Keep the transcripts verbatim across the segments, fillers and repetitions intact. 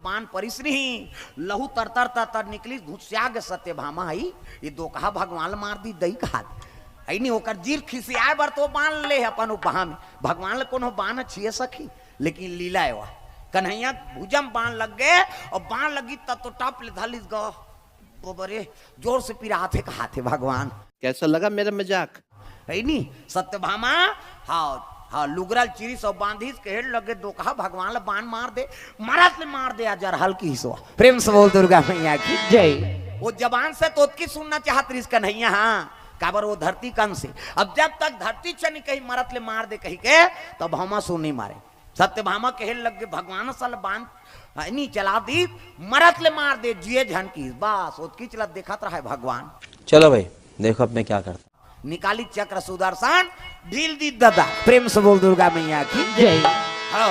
बान परिस नहीं, लहू तर तर तर तर निकलिस, घुसिया गे सत्यभामा। हई, ये दोकहा भगवान ल मार दी दई कहात। हई नहीं, ओकर जीर खिसियाए बर तो बान ले अपन उपहा में। भगवान ल कोनो बान छिए सखी, लेकिन लीला ए वा। कन्हैया भुजा म बान लग गे, अउ बान लगी तब तो टप ले धलिस ग। बबरे, जोर से पिरात हे, कहात हे भगवान। कैसा लगा मेरा मजाक? हई नहीं, सत्यभामा, हाँ, हाँ, लुगरा ल चिरिस अउ बांधिस, कहे लगे, "दोकहा भगवान ल बान मार दे, मरत ले मार दे, आज अरहल किहिस वा।" प्रेम से बोल दुर्गा मैया की। जय। वो जबान से तो ओतकी सुनना चाहत रहिस कन्हैया, हाँ, काबर वो धरती कन से। अब जब तक धरती छनी कही मरत ले मार दे कही के, तब भामा सुन नहीं मारे। सत्यभामा कहे लग गे, "भगवान सल बान, हई नहीं, चला दी, मरत ले मार दे, जिए झन किहिस।" बस, ओतकी चलत देखत रहा है भगवान। चलो भाई, देखो अब मैं क्या करता। निकाली चक्र सुदर्शन, ढील दी ददा। प्रेम से बोल दुर्गा मैया की। जय। हाँ।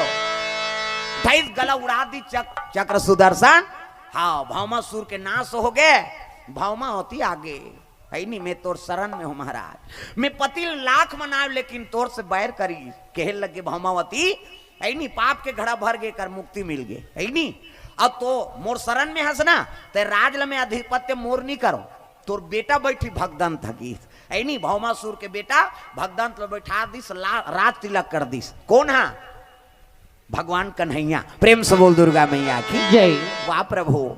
धइस गला उड़ा दी चक-, चक्र सुदर्शन। हाँ, भामासुर के नाश हो गे। भामावती आगे। हई नहीं, मैं तोर शरण में हूँ महाराज। मैं पति लाख मनाव लेकिन तोर से बैर करी। कहे लगे भामावती, हई नहीं, पाप के घड़ा भर गे, कर मुक्ति मिल गे। हई नहीं, अब तो मोर शरण में हस ना, ते राज ल मैं आधिपत्य मोर नहीं करो, तोर बेटा बैठी भगदंत ह किहिस। हई नहीं, भामासुर के बेटा भगदंत ल बैठा दिस, ला-, राज तिलक कर दिस। कोन हा? भगवान कन्हैया। प्रेम से बोल दुर्गा मैया की। जय। वाह प्रभु,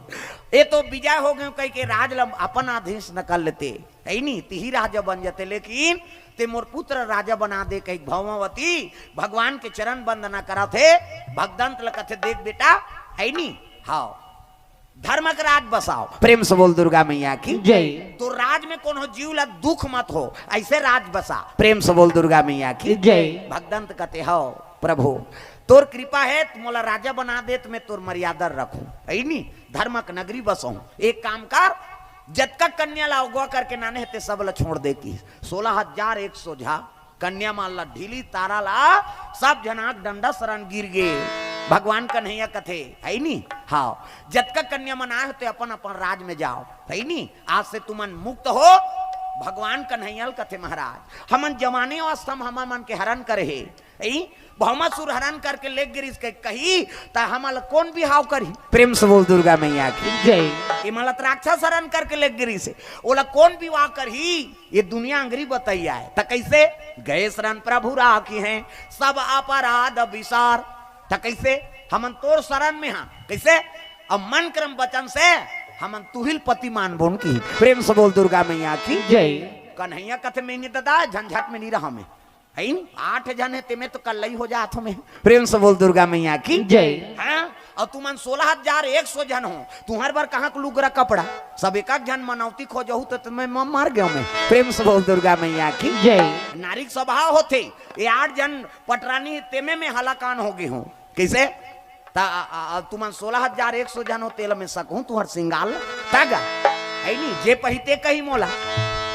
ये तो विजय हो गे कहि के राज ल अपन अधीन न कर लेते, हई नहीं, तिही राजा बन जाते, लेकिन ते मोर पुत्र राजा बना दे कहि भामावती भगवान के चरण वंदना करत हे, भगदंत ल कथे, "देख बेटा, हई नहीं, हाँ, धर्म के राज बसाओ।" प्रेम से बोल दुर्गा मैया की। जय। तो राज में कोनो जीव ला दुख मत हो, ऐसे राज बसा। प्रेम से बोल दुर्गा मैया की। जय। भगदंत कथे, "हव प्रभु, तोर कृपा हे, त मोला राजा बना दे, त मैं तोर मर्यादा रखूं, हई नहीं, धर्म के नगरी बसहूं। एक काम कर, जतका कन्या ला अगवा करके नाने हे, ते सब ला छोड़ दे," किहिस। सोलह हजार एक सौ झा कन्या मन ला, ढीली तारा ला, सब झन आंख डंडा सरन गिर गे। भगवान कन्हैया कथे, हई नहीं, हाँ, "जतका कन्या मन आए हो, ते अपन अपन राज में जाओ, हई नहीं, आज से तुमन मुक्त हो।" भगवान कन्हैया ल कथे, "महाराज, हमन जवानी अवस्था म हमन मन के हरण करे हे, हई, भामासुर हरण करके ले गिरिस कहि, त हमन ल कोन बिहाव करही?" प्रेम से बोल दुर्गा मैया की। जय। ये मन ल त राक्षस हरण करके ले गिरिस हे, ओला कोन विवाह करही? ये दुनिया अंगरी बतइया हे। त कइसे? "गए शरण प्रभु राखिहैं, सब अपराध बिसार।" त कइसे? "हमन तोर शरण में हां।" कइसे? "अब मन क्रम वचन से हमन तुहिल पति मानबोन की।" प्रेम से बोल दुर्गा मैया की। जय। कन्हैया कथे, "मैं नहीं ददा, झंझट में नहीं रहा मैं।" हई नहीं? आठ झन हे, तेमे तो कल्लई हो जात हो मैं। प्रेम से बोल दुर्गा मैया की। जय। हाँ? अउ तुमन सोलह हजार एक सौ झन हो, तुंहर बर कहाँ के लुगरा कपड़ा? सब एक एक झन मनौती खोजहू त तुम्हें म-, मर गयो मैं। प्रेम से बोल दुर्गा मैया की। जय। नारी के स्वभाव होथे, ये आठ झन पटरानी तेमे में हलाकान हो गे हो। कइसे? त, आ, आ, आ, तुमन सोलह हजार एक सौ झन हो, तेला में सकहूं तुंहर सिंगार ल। तग, हई नहीं, "जे पही ते कही मोला।"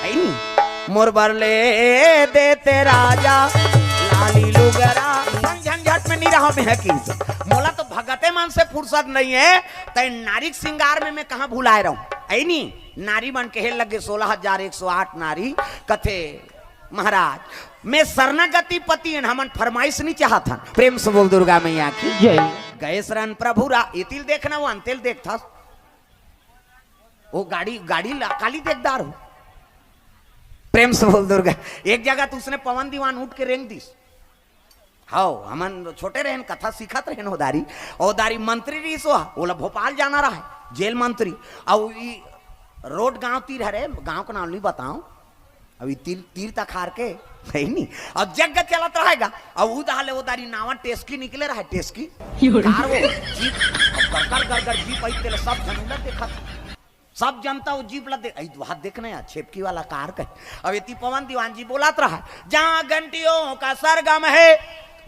हई नहीं, "मोर बर ले देते राजा लाली लुगरा।" संग झंझट में नहीं रहा मैं ह किहिस। "मोला तो भगते मन से फुरसत नहीं हे, तैं नारी के सिंगार में मैं कहाँ भुलाए रहूं?" हई नहीं, नारी मन कहे लगे, सोलह हजार एक सौ आठ नारी कथे, "महाराज, मैं शरणागति पति हन, हमन फरमाइश नहीं चाहत हन।" प्रेम से बोल दुर्गा मैया की। जय। "गए शरण प्रभु रा-," एती ल देखना, वो अंते ल देखथस। वो गाड़ी, गाड़ी ला-, काली देखदार हो। प्रेम से बोल दुर्गा। एक जगह तो उसने पवन दीवान उठ के रेंग दिस। हव, हमन छोटे रहेन, कथा सीखत रहेन, ओदारी, ओदारी मंत्री रहिस ओ, ओला भोपाल जाना रहे, जेल मंत्री। अउ ई रोड गांव तीर हरे, गांव के नाम नहीं बताओ, अभी तीर, तीर तखार के, हई नहीं, अउ जग चलत रहेगा, अउ उधाले ओदारी नावा टेस्की निकले रहे, टेस्की, कार वो, जीप, अउ गरगर गरगर जीप आई, तेला सब झन उलट देखत। सब जनता वो जीप ला दे-, "अई, वहाँ देखना यार, छेपकी वाला कार कहे।" अब एती पवन दीवान जी बोलत रहा, "जहाँ घंटियों का सरगम है,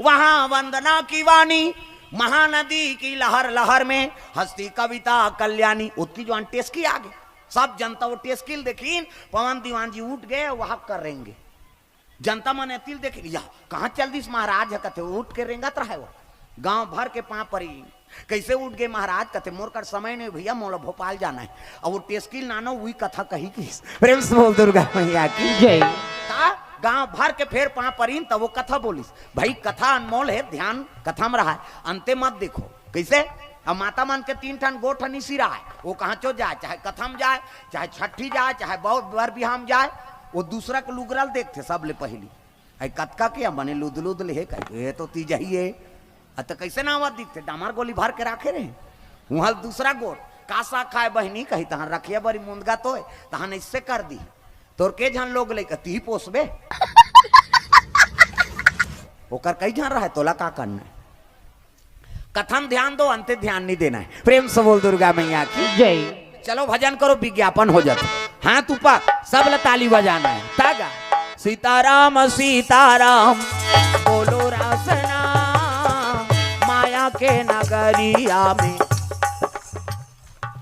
वहाँ वंदना की वाणी, महानदी की लहर लहर में, हंसती कविता कल्याणी।" ओतकी जुवान टेस्की आगे। सब जनता वो टेस्की ल देखिन, पवन दीवान जी उठ गए, वहाँ करेंगे। जनता मन एती ल देखे, "या, कहाँ चल दिस महाराज ह?" कथे, उठ के रेंगत रहे वो। गांव भर के पांव परी। "कइसे उठ गे महाराज?" कथे, "मोर कर समय नहीं भैया, मोला भोपाल जाना हे।" अउ वो टेस्की ल नानो उही कथा कही किहिस। प्रेम से बोल दुर्गा मैया की। जय। त गांव भर के फेर पांव परिन, त वो कथा बोलिस। भाई, कथा अनमोल हे, ध्यान कथा में रहा, अंते मत देखो। कइसे? अब माता मन के तीन ठन गोठ निसिराय, वो कहाँ चो जाय, चाहे कथम जाय, चाहे छठी जाय, चाहे बहुत बर बिहाम जाय, वो दूसरा के लुगरा ल देखथे सबले पहिली। "अई कतका के?" "बने लुद लुद ले हे," कही, "ये तो तीजही हे।" "अ त कइसे नावा दिखथे?" "डामर गोली भर के राखे रहे।" उहाँ ल दूसरा गोठ, "का साग खाय बहिनी?" कही, "तहन रखिया बरी मुंदगा तोय, तहन अइसे कर दी।" "तोर के झन लोग लइका, तिही पोसबे?" ओकर कई झन रहय, तोला का करना हे? कथम ध्यान दो, अंते ध्यान नहीं देना है। प्रेम से बोल दुर्गा मैया की। जय। चलो भजन करो, विज्ञापन हो जाता। हाथ ऊपर, सब ला ताली बजाना है। तागा। सीताराम सीताराम, बोलो रासना, माया के नगरिया में।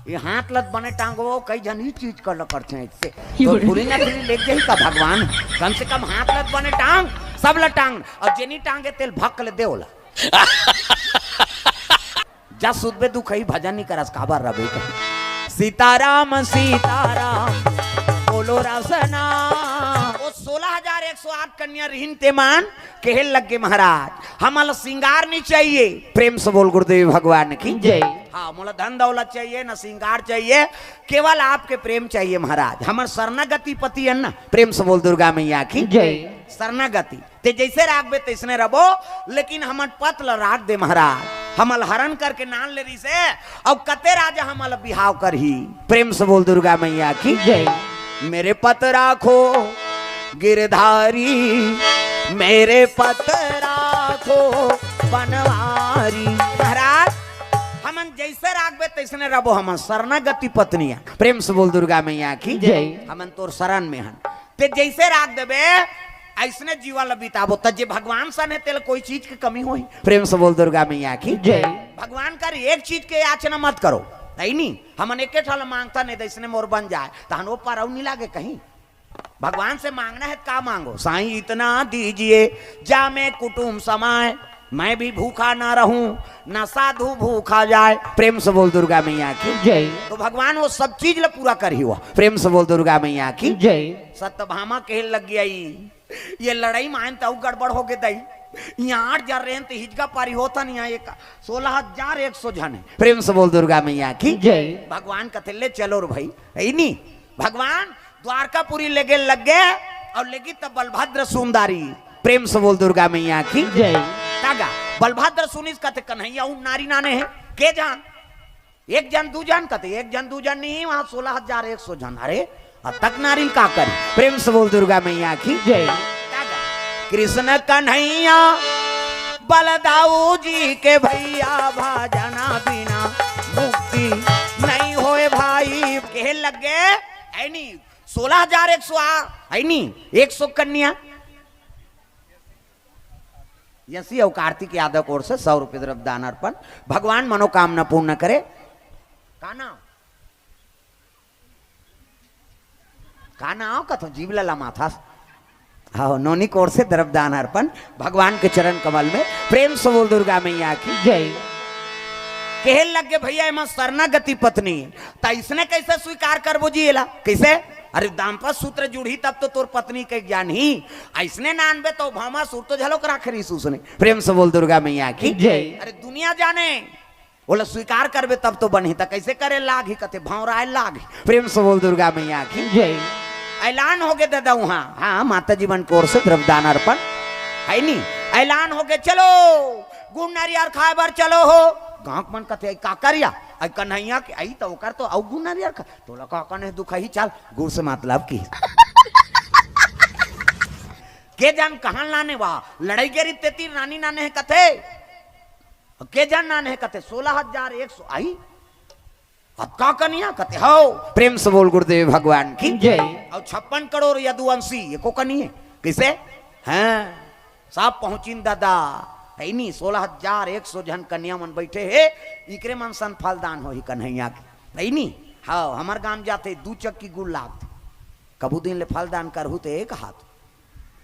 ये हाथ लत बने टांगो, कई झन ही चीज कर ल करथे ऐसे। तो योरे। पूरी नकली ले गई का भगवान? कम से कम हाथ लत बने टांग, सब ल टांग, और जेनी टांगे तेल भक ले दे ओला। जा सुतबे दुख ही भजन नहीं करस, काबर रबे का। सीताराम सीताराम, बोलो रासना। वो सोलह हजार एक सौ आठ कन्या रिहिन ते मान, कहे लग गे महाराज, हमला श्रृंगार नहीं चाहिए। प्रेम से बोल गुरुदेव भगवान की। जय। हाँ, मोला धन दौलत चाहिए, न श्रृंगार चाहिए, केवल आपके प्रेम चाहिए महाराज। हमर शरणागति पति है ना, प्रेम से बोल दुर्गा मैया की। जय। शरणागति, ते जैसे राखबे तैसने रबो, लेकिन हमर पत ल राख दे महाराज। हमल हरण करके नान ले रिसे, अब कते राजा हमल बिहाव करही। प्रेम से बोल दुर्गा मैया की। जय। मेरे पत राखो गिरधारी, मेरे पत राखो बनवारी। महाराज, हमन जैसे राखबे तैसने रबो, हमन शरणागति पत्निया। प्रेम से बोल दुर्गा मैया की। जय। हमन तोर शरण में हन, ते जैसे राख देबे, ऐसने जीवन ल बिताबो। त जे भगवान सन है, तेल कोई चीज के कमी होही? प्रेम से बोल दुर्गा मैया की। जय। भगवान कर एक चीज के याचना मत करो, है नी? हमन एके ठा ल मांगता नहीं, ऐसने मोर बन जाए, तहन वो पर अउ नहीं लागे कहीं। भगवान से मांगना है, का मांगो? साईं इतना दीजिए, जा मैं कुटुंब समाए, मैं भी भूखा ना रहूं, ना साधु भूखा जाए। प्रेम से बोल दुर्गा मैया की। जय। तो भगवान वो सब चीज ल पूरा करही हुआ। प्रेम से बोल दुर्गा मैया की। जय। सत्यभामा कहे लग गई, ये लड़ाई मायन त अउ गड़बड़ हो गे दई। यहाँ आठ हजार रहन त हिजगा पारी होता नहीं है, एक सोलह हजार एक सौ झन है। प्रेम से बोल दुर्गा मैया की। जय। भगवान कथे ले चलो रे भाई, है नी? भगवान द्वारकापुरी लेगे लग गे और लेगी तब बलभद्र सुंदरी। प्रेम से बोल दुर्गा मैया की। जय। तागा बलभद्र सुनिस कथे कन्हैया उ नारी नाने है, के जान? एक जन दू जन कथे, एक जन दू जन नहीं, वहां सोलह हजार एक सौ जन। अरे, अब तक नारिल का करी? प्रेम से बोल दुर्गा मैया की। जय। तागा कृष्ण कन्हैया बलदाऊ जी के भैया, भजना बिना मुक्ति नहीं होए भाई। कहे लग गे, ऐनी सोलह हजार एक सौ आ, ऐनी एक सौ कन्या। यसी और कार्तिक यादव की ओर से सौ रुपये द्रव्य दान अर्पण। भगवान मनोकामना पूर्ण करे। का नाम? का नाम कथो जीव लला माथास। हाँ, नोनी की ओर से द्रव्य दान अर्पण भगवान के चरण कमल में। प्रेम से बोल दुर्गा मैया की। जय। कहे लग गे, भैया, एमा शरणागति पत्नी है, त इसने कैसे स्वीकार करबो जी एला? कैसे? अरे, दाम्पत्य सूत्र जुड़ही तब तो तोर पत्नी के ज्ञान ही। ऐसने नानबे तो भामा सूर तो झलक राखे रहीस उसने। प्रेम से बोल दुर्गा मैया की। जय। अरे, दुनिया जाने, ओला स्वीकार करबे तब तो बनही, त कैसे करे लागही? कथे भौंराए लागही। प्रेम से बोल दुर्गा मैया की। जय। ऐलान हो गे दादा वहाँ, हाँ, माता जी मन की ओर से द्रव्य दान अर्पण, है नी? ऐलान हो गे, चलो गुड़ नारियर खाए बर चलो हो। गाँव के मन कथे, "आई का करिया? आई कन्हैया के, आई तो ओकर तो अउ गुड़ नारियर खा, तोला का कने दुखही, चल गुड़ से मतलब की।" के जान कहाँ लाने वा, लड़ाई के रीत तेती रानी नाने है कथे। के जान नाने है कथे, सोलह हजार एक सौ आई। अब का कनिया कथे हो? प्रेम से बोल गुरुदेव भगवान की। जय। और छप्पन करोड़ यदुवंशी, एको कनिए। किसे? हैं? सब पहुंचिन दादा। है नी, सोलह हजार एक सौ जन कन्या मन बैठे हे, इकरे मन सन फलदान होही कन्हैया के। है नी? हाँ, हमर गांव जाते दू चक्की गुड़ लागथे। कभू दिन ले फलदान करहू ते एक हाथ।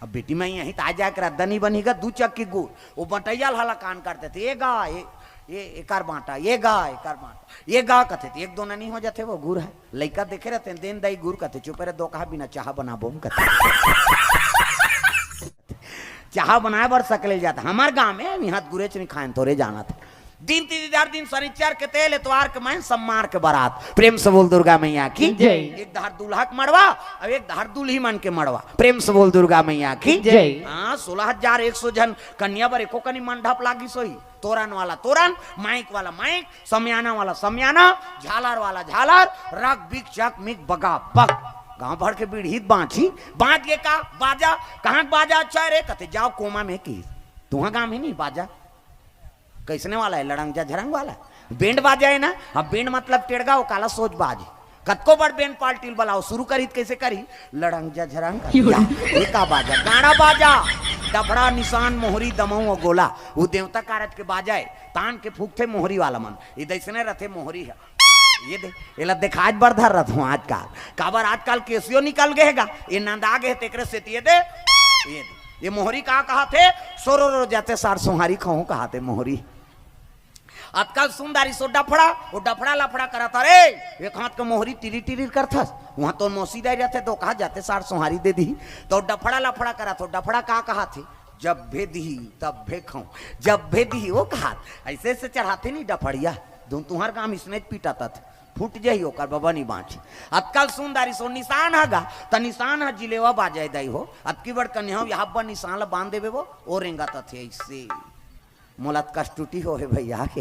अब बेटी मैं यहीं त आ जाए के रद्दा नहीं बनी गा, दू चक्की गुड़। वो बटैया ल हला कान करते थे, "ये गा, ये, ये एकर बांटा, ये गा, एकर बांटा, ये गा," कथे थे, एक दो ननी हो जाते वो गुड़ है। लइका देखे रहते हैं, "देन दाई गुड़," कथे, "चुप रहे, दो कहा बिना चाहा बनाबो," कथे। चाहा बनाए बर सकले जाता। हमार गांव में यहाँ गुरेच नहीं खाएं, थोड़े जाना था। दिन तिथि धर दिन सनिचर के तेल, एतवार के महीन सम्मार के बरात। प्रेम से बोल दुर्गा मैया की जय। एक धार दूल्हा के मड़वा, अब एक धार दूल्ही मन के मड़वा। प्रेम से बोल दुर्गा मैया की जय। हाँ, सोलह हजार एक सौ झन कन्या बर एको कनी मंडप लागिस होही। तोरन वाला तोरन, माइक वाला माइक, समियाना वाला समियाना, झालर वाला झालर, रग बिक चक मिक बगा बग। गांव भर के बीड़ी बांची, बांच गे का बाजा? कहाँ के बाजा अच्छा है रे? कथे जाओ कोमा में की, तुहा गांव में नहीं बाजा। कैसने वाला है? लड़ंग झझरंग वाला। बैंड बाजा है ना? अब बैंड मतलब टेड़गा, वो काला सोच बाज। कतको बड़ बैंड पार्टी ल बलाओ, शुरू करी त कैसे करी? लड़ंग झझरंग। या, ये का बाजा? गाड़ा बाजा। डफड़ा, निशान, मोहरी, दमऊ अउ गोला, वो देवता कारज के बाजा है। तान के फूकथे मोहरी वाला मन। ये दैसने रथे मोहरी है। ये दे, एला देखाज बर धर रथ हूँ आजकाल। काबर आजकाल केसियो निकल गए गा, ये नंदा गए, तेकरे सेती ये दे, ये दे। ये मोहरी का कहा थे? सोरो रो जाते सार सोहारी खाऊं कहा थे मोहरी। आजकल सुंदरी सो डफड़ा, वो डफड़ा लफड़ा करत, अरे, एक हाथ के मोहरी टिरी टिरी करथस, वहां तो मौसी दाई रहते तो कहा जाते सार सोहारी दे दी, तो डफड़ा लफड़ा करत हो। डफड़ा का कहा थे? जब भे दी तब भे खाऊं, जब भे दी वो कहा। ऐसे ऐसे चढ़ाते नहीं डफड़िया, धुन तुहार काम इसने पीटाता था, फूट जाही ओकर बबा नहीं बांची। आजकल सुंदरी सो निशान हगा, त निशान ह जिलेवा बाजाय दाई हो। अतकी बड़ कन्या हो, यहाँ पर निशान ला बांध देबे वो, ओ रेंगा त थे ऐसे। मोला त कष्टुटी हो हे भैया के।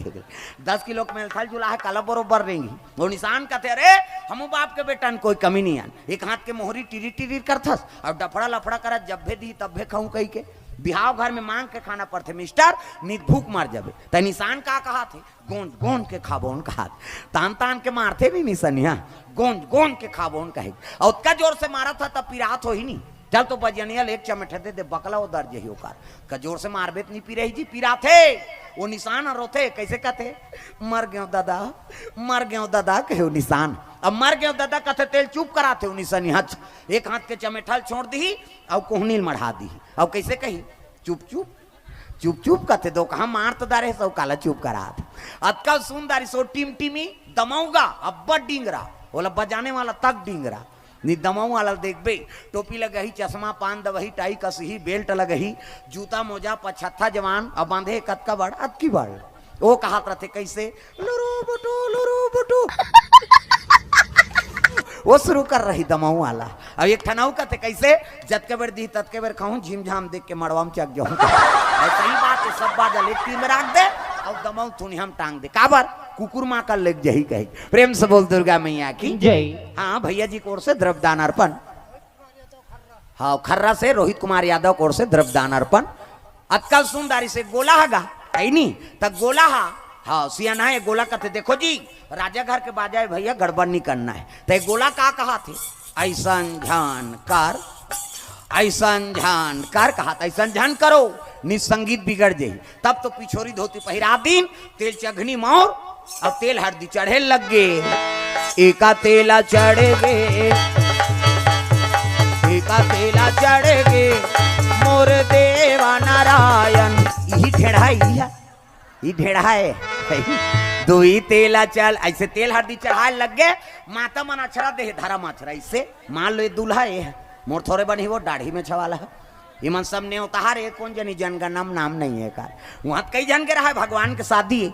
दस किलो के मेलथल जुला है, काला बरोबर रेंगी। वो निशान कथे, "अरे, हमू बाप के बेटा न कोई कमी नहीं आन। एक हाथ के मोहरी टिरी टिरी करथस, और डफड़ा लफड़ा करत जब भे दी तब भे खाऊं कही के।" बिहाव घर में मांग के खाना पड़थे मिस्टर, नित भूख मर जाबे। त निशान का कहा थे? गोंज गोंज के खाबोन कहा थे। तान तान के मारथे नहीं निशनिया, गोंज गोंज के खाबोन कहे। और ओतका जोर से मारा था तब पिरात हो ही नहीं। चल तो बजनिया ले एक चमेठा दे दे, बकला वो दर्द यही ओकर। का जोर से मारबे त नहीं पिरही जी, पिराथे। वो निशान ह रोथे, कैसे कथे? "मर गयो दादा, मर गयो दादा," कहे वो निशान। अब "मर गयो दादा" कथे तेल चुप कराथे वो निशानी। हच, एक हाथ के चमेठल छोड़ दी, और कोहनील मढ़ा दी। और कैसे कही? "चुप चुप, चुप चुप" कथे, दो कहा मार तो दारे सौ काला चुप करात। अतका सुंदरी सो टिमटिमी दमौगा, अब्बड़ डिंगरा, ओला बजाने वाला तक डिंगरा। नि दमऊ वाला देखबे, टोपी लगही, चश्मा, पान दवही, टाई कसही, बेल्ट लगही, जूता मोजा, पछत्था जवान, अब बांधे कतका बड़, अतकी बड़। वो कहत रहथे कैसे, "लुरु बुटु, लुरु बुटु।" वो शुरू कर रही दमऊ वाला। अब एक ठन अउ कथे कैसे, "जतके बेर दी ततके बेर खाऊं, झिमझाम देख के मड़वा में चक जाऊं।" ऐसा ही बात है, सब बाजा लेती में रख दे, और दमऊ थुनिया में टांग दे। काबर? कुकुर माँ का लेग जही कही। प्रेम से बोल दुर्गा मैया की जय। हाँ, भैया जी की ओर से द्रव्य दान अर्पण। हाँ, खर्रा से रोहित कुमार यादव की ओर से द्रव्य दान अर्पण। अतका सुंदरी से गोला हगा, है नी? त गोला हा, हाँ, सियाना है, गोला कथे, "देखो जी, राजा घर के बाजा है भैया, गड़बड़ नहीं करना है।" त ये गोला का कहा थे? "ऐसन झन कर, ऐसन झन कर," कहा थे, "ऐसन झन करो, नि संगीत बिगड़ जाही।" तब तो पिछोरी धोती पहिरा दीन, तेल चघनी मौर, अब तेल हरदी चढ़े लग गे। एका तेला चढ़ गे, एका तेला चढ़ गे, मोर देवा नारायण। यही ढेढ़ा है, यही, यही ढेढ़ा है। दुई तेला चल, ऐसे तेल हरदी चढ़ाए लग गे। माता मन अछरा दे, धरा माछरा, ऐसे मान लो ये दूल्हा ये है, मोर थोरे बनी वो दाढ़ी में छवाला है। इमन सब नेवताहार है, कौन जनी जनगणम नाम नहीं है का। वहां त कई जन के रहा है भगवान के शादी,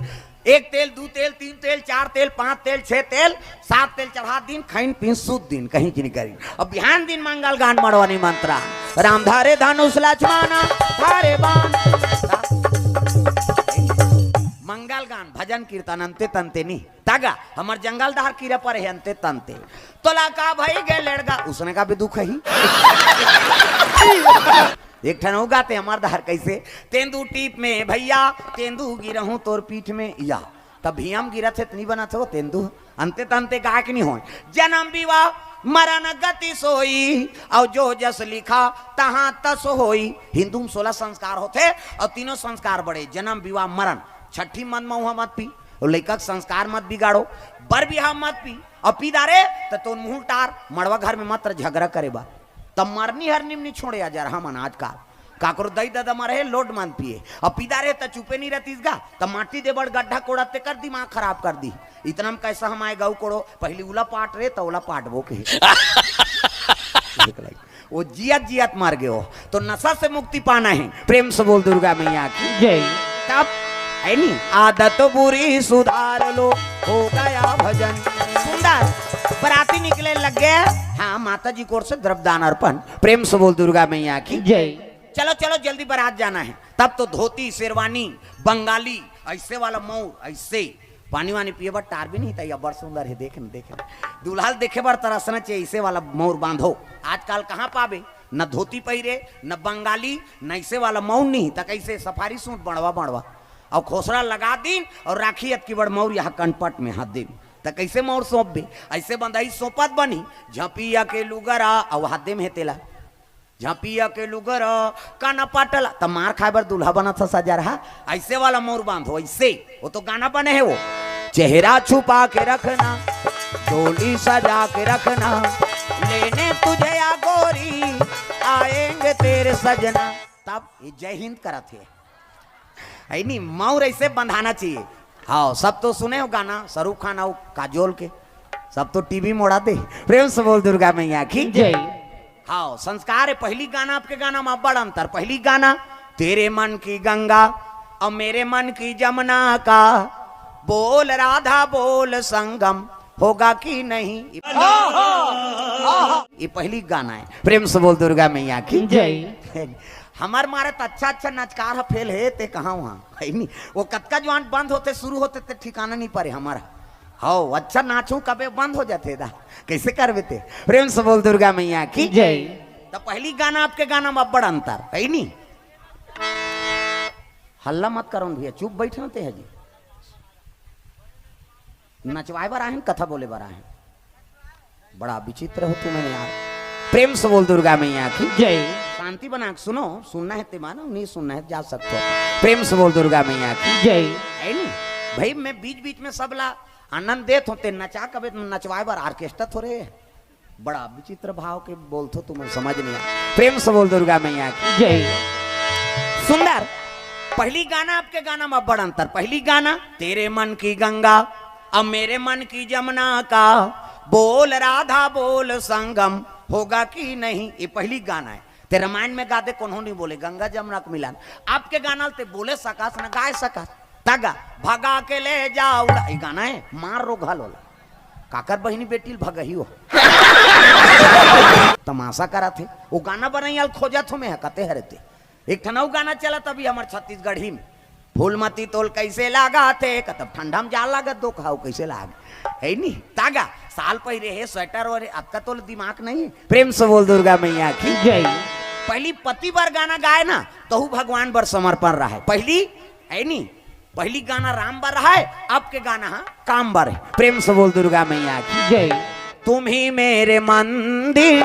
एक तेल, दू तेल, तीन तेल, चार तेल, पांच तेल, छह तेल, सात तेल चढ़ा दीन, खाइन पीन सूत दीन, कहीं की नहीं करी। अब बिहान दिन मंगल गान मड़वानी मंत्रा, "राम धारे धनुष लक्ष्मण धारे बाण।" मंगल गान, भजन कीर्तन अंते तंते नहीं। तागा, हमर जंगल धार कीरा पर है अंते तंते। तोला का भई गे लड़गा, उसने का भी दुख है ही। एक ठन हो गाते हमर धार कैसे, "तेंदू टीप में भैया, तेंदू गिरहूं तोर पीठ में या।" तब भीम गिरत हे त नहीं बनत हो तेंदू। अंते तंते गाय के नहीं होय। "जन्म विवाह मरण गति सोई, और जो जस लिखा तहां तस होई।" हिंदू में सोलह संस्कार होते, और तीनों संस्कार बड़े, जन्म विवाह मरण। छठी मन मऊहा मत पी, और लइका के संस्कार मत बिगाड़ो, बर बिहाव मत पी, और पी दारे त तोर मुंह टार, मड़वा घर में मत झगड़ा करे बा। तब मरनी हरनी में नहीं छोड़े आ जा रहा मन आजकल। काकरो दई ददा मरे हे, लोड मन पिए। अब पी दारे त चुपे नहीं रहतीस गा, त माटी दे बड़ गड्ढा कोड़त ते कर दिमाग खराब कर दी। इतना में कैसा हम आए गऊ कोड़ो, पहली उला पाट रे, त उला पाटबो के। वो जियत जियत मर गयो, तो नशा से मुक्ति पाना है। प्रेम से बोल दुर्गा मैया की। जय। तब है नी? आदत बुरी सुधार लो, हो गया भजन। सुंदर। बराती निकले लग गए। हाँ, माता जी की ओर से द्रव्यदान अर्पण। प्रेम से बोल दुर्गा मैया की। जय। चलो चलो, जल्दी बारात जाना है। तब तो धोती शेरवानी, बंगाली, ऐसे वाला मौर, ऐसे पानी वानी पिए बर टार भी नहीं था। या बड़ सुंदर है, देख न, देख न। दुल्हा ल देखे बर तरसना चाहिए, ऐसे वाला मौर बांधो। आजकल कहाँ पाबे? न धोती पहिरे, न बंगाली, न ऐसे वाला मौर नहीं, त कैसे सफारी सूट बड़वा बड़वा, और खोसरा लगा दिन और राखी अतकी बड़ मौर यहाँ कनपट में हाथ दिन, त कैसे मौर सौंपबे? ऐसे बंदाई सौंपत बनी, झपिया के लुगरा, और हाथ दे में हे तेला, झपिया के लुगरा, कनपट ला, त मार खाए बर दूल्हा बनत ह सजा रहा। ऐसे वाला मौर बांधो, ऐसे। वो तो गाना बने है वो। चेहरा छुपा के रखना, डोली सजा के रखना, लेने तुझे या गोरी, आएंगे तेरे सजना। तब ये जय हिंद करत है, है नी? मौर ऐसे बंधाना चाहिए। हाँ, सब तो सुने हो गाना शाहरुख खान और काजोल के, सब तो टीवी मोड़ा दे। प्रेम से बोल दुर्गा मैया की। जय। हाँ, संस्कार है। पहली गाना आपके गाना में बड़ अंतर। पहली गाना, तेरे मन की गंगा और मेरे मन की जमुना का, बोल राधा बोल संगम होगा कि नहीं। ये पहली गाना है। प्रेम से बोल दुर्गा मैया की। जय। हमार मारे त अच्छा अच्छा नचकार ह फेल है, ते कहाँ वहाँ, है नी? वो कतका जवान बंद होते, शुरू होते, ते ठिकाना नहीं पड़े हमारा। हो, अच्छा नाचू कबे बंद हो जाते दा, कैसे करबे ते? प्रेम से बोल दुर्गा मैया की। जय। त पहली गाना आपके गाना में बड़ अंतर है नी। हल्ला मत करो भैया, चुप बैठे होते हैं जी। नचवाए बर आहे, कथा बोले बर आहे। बड़ा विचित्र हो तुम यार। प्रेम से बोल दुर्गा मैया की। जय। शांति बना के सुनो, सुनना है ते मानो, नहीं सुनना है जा सकते हो। प्रेम से बोल दुर्गा मैया की। जय। है नी? भाई, मैं बीच बीच में सबला आनंद देत हों, ते नचा कबे नचवाए बर ऑर्केस्ट्रा थोड़े है। बड़ा विचित्र भाव के बोलथो, तुमन समझ नहीं आ। प्रेम से बोल दुर्गा मैया की। जय। सुंदर। पहली गाना आपके गाना में बड़ अंतर। पहली गाना, तेरे मन की गंगा, अब मेरे मन की जमुना का, बोल राधा बोल संगम होगा कि नहीं। ये पहली गाना है। ते रामायण में गा दे, कोनो नहीं बोले गंगा जमुना के मिलन। आपके गाना ते बोले सकस न गाए सकस। तगा, भगा के ले जा उड़ा, ये गाना है, मार रो घाल वाला। काकर बहिनी बेटी ल भगही हो। तमाशा करत हे। वो गाना बनैया ल खोजत हो मैं ह, कते हरे ते। एक ठन अउ गाना चलत अभी हमर छत्तीसगढ़ी में, फूलमती तोल कैसे लागा थे, कतब ठंडा में जा लागत दो खाओ कैसे लाग, है नी? तागा, साल पहिरे हे स्वेटर और अतका तोल दिमाग नहीं। प्रेम से बोल दुर्गा मैया की। जय। पहली पति बर गाना गाए ना, तहु भगवान बर समर्पण रहा है। पहली, है नी? पहली गाना राम बर रहा है, अब के गाना हा काम बर है। प्रेम से बोल दुर्गा मैया की। जय। तुम ही मेरे मंदिर,